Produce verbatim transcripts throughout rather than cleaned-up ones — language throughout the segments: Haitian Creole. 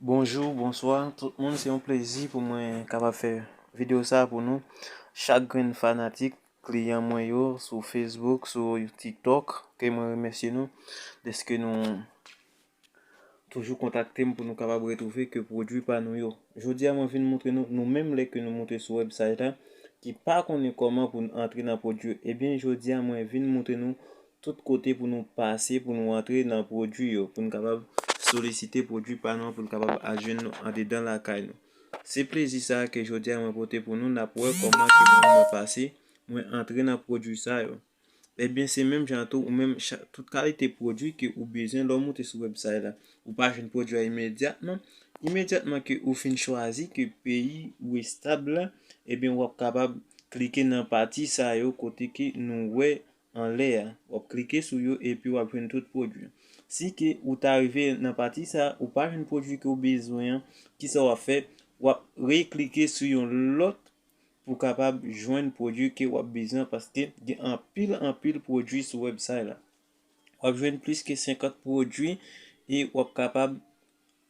Bonjou, bonswa tout moun, se yon plezi pou mwen kapab fè videyo sa pou nou. Chak grenn fanatik, kliyan mwen yo sou Facebook, sou TikTok, ke mwen remèsye nou dèske nou toujou kontakte m pou nou kapab retwouve ke pwodui pa nou yo. Jodi a mwen vin montre nou, nou menm lè ke nou moute sou website la, ki pa konnen kòman pou n antre nan pwodui yo. Ebyen, jodi a mwen vin montre nou tout kote pou nou pase, pou nou antre nan pwodui yo, pou n kapab solisite pwodui pa nou an, pou n kapab al jwenn nou andedan lakay nou. Se plezi sa a ke jodi a mwen pote pou nou, n ap wè kòman ke mwen, mwen pase, mwen antre nan pwodui sa yo. Ebyen, se menm jan tou, ou menm, cha-, tout kalite pwodui ke ou bezwen lè w moute sou website la. Ou pa jwenn pwodui a imedyatman. Imedyatman ke ou fin chwazi ke peyi ou estab la, ebyen, w ap kapab klike nan pati sa yo kote ke nou wè anlè a. W ap klike sou yo epi w ap jwenn tout pwodui. Si ke ou ta rive nan pati sa, ou pa jwenn pwodui ke w bezwen an, kisa w ap fè? W ap reklike sou yon lòt pou kapab jwenn pwodui ke w ap bezwen, paske gen anpil, anpil pwodui sou website la. W ap jwenn plis ke senkant pwodui e w ap kapab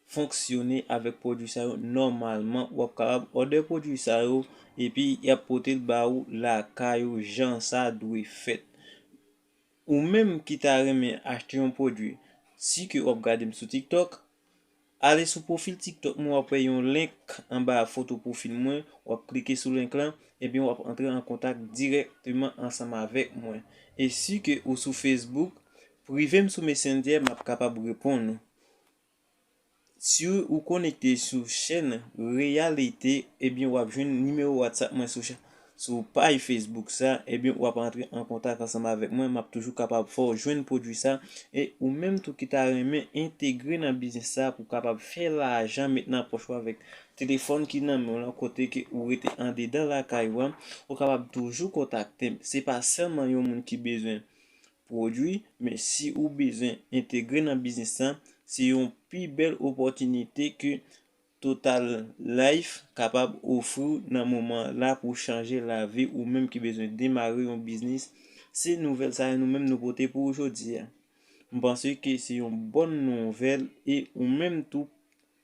fonksyone avèk pwodui sa yo nòmalman. W ap kapab òdè pwodui sa yo epi y ap pote l ba ou lakay ou jan sa dwe fèt. Ou menm ki ta renmen achte yon pwodui, si ke w ap gade m sou TikTok, ale sou pwofil TikTok mwen, w ap wè yon link anba foto pwofil mwen, w ap klike sou link lan, ebyen w ap antre an kontak dirèkteman ansanm avèk mwen. E si ke ou sou Facebook, prive m sou Messenger, m ap kapab reponn ou. Si ou konekte sou chèn Reyalite, ebyen w ap jwenn nimewo WhatsApp mwen sou chè-, sou paj Facebook sa, ebyen w ap antre an kontak ansanm avèk mwen, m ap toujou kapab fè w jwenn pwodui sa, e ou menm tou ki ta renmen entegre nan biznis sa pou kapab fè lajan met nan pòch ou avèk telefòn ki nan men w lan kote ke ou rete andedan lakay ou an, ou kapab toujou kontakte m. Se pa sèlman yon moun ki bezwen pwodui, men si ou bezwen entegre nan biznis lan, se yon pi bèl opòtinite ke Total Life kapab ofri w nan moman la pou chanje lavi ou menm ki bezwen demare yon biznis. Se nouvèl sa yo nou menm nou pote pou ou jodi a. M panse ke se yon bòn nouvèl e ou menm tou,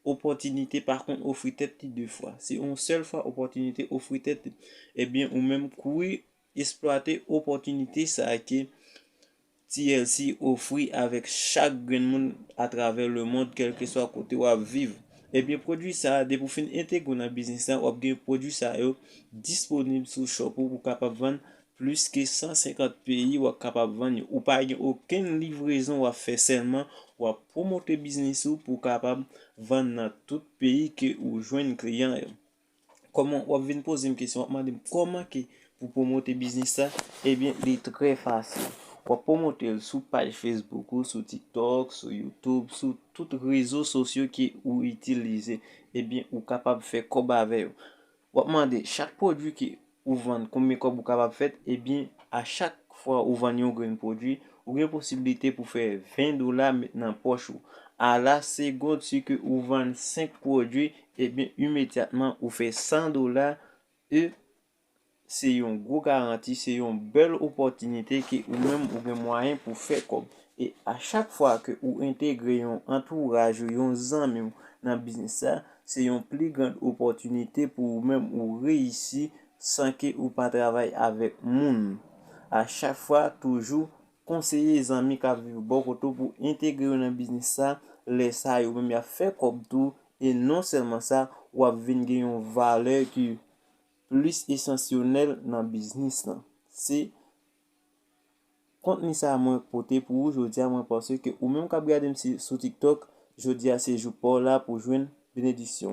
opòtinite pa konn ofri tèt li de fwa. Se yon sèl fwa opòtinite ofri tèt li. Ebyen, ou menm kouri eksplwate opòtinite sa a ke T L C ofri avèk chak grenn moun atravè lemonn, kèlkeswa kote w ap viv. Ebyen, pwodui sa a, depi w fin entegre w nan biznis lan, w ap gen pwodui sa yo disponib sou shop ou pou w kapab vann plis ke san senkant peyi w ap kapab vann yo. Ou pa gen okenn livrezon w ap fè, sèlman w ap pwomote biznis ou pou w kapab vann nan tout peyi ke ou jwenn kliyan yo. Kòman w ap vin poze m kesyon, w ap mande m kòman ke pou pwomote biznis sa? Ebyen, li trè fasil. W ap pwomote l sou paj Facebook ou, sou TikTok, sou YouTube, sou tout rezo sosyo ke ou itilize. Ebyen, ou kapab fè kòb avè yo. W ap mande chak pwodui ke ou vann, konbyen kòb ou kapab fè? Ebyen, a chak fwa ou vann yon grenn pwodui, ou gen posiblite pou fè ven dola met nan pòch ou. A la segond, si ke ou vann senk pwodui, ebyen, imedyatman, ou fè san dola. E se yon gwo garanti, se yon bèl opòtinite ke ou menm ou gen mwayen pou fè kòb. E a chak fwa ke ou entegre yon antouraj ou, yon zanmi w nan biznis sa, se yon pli grann opòtinite pou ou menm ou reyisi san ke ou pa travay avèk moun. A chak fwa, toujou konseye zanmi k ap viv bò kote w pou entegre yo nan biznis sa. Lè sa a, yo menm y ap fè kòb tou. E non sèlman sa, w ap vin gen yon valè ki plis esansyonèl nan biznis lan. Se kontni sa a mwen pote pou ou jodi a, mwen panse ke ou menm k ap gade m si, sou TikTok, jodi a se jou pa w la pou jwenn benediksyon.